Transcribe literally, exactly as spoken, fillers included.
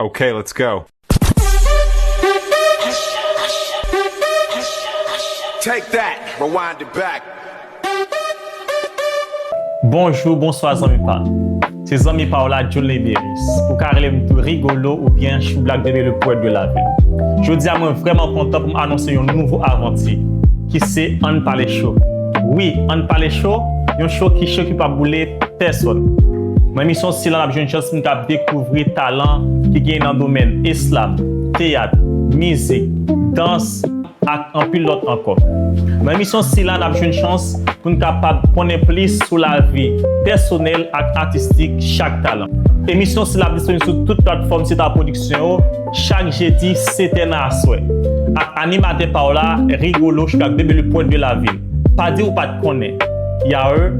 Okay, let's go. Take that, rewind it back. Bonjou, bonswa zanmi pa m. Se zanmi pa w la, John Lederis. Ou ka rele m tou Rigolo oubyen Chou Black Bébé le poète de la ville. Jodi a mwen vrèman kontan pou m anonse yon nouvo avanti ki se Ann Pale Cho. Wi, Ann Pale Cho, yon cho ki cho ki p ap boule pèsòn. Nan emisyon sila n ap jwenn chans pou n ka dekouvri talan ki gen nan domèn eslam, teyat, mizik, dans, ak anpil lòt ankò. Nan emisyon sila n ap jwenn chans pou n kapab konnen plis sou lavi pèsonèl ak atistik chak talan. Emisyon sila ap disponib sou tout platfòm Seta Pwodiksyon yo chak jedi sèt è nan aswè ak animatè pa w la, Rigolo Chou Black Bébé le poète de la ville. Pa di ou pa t konnen. Yawe,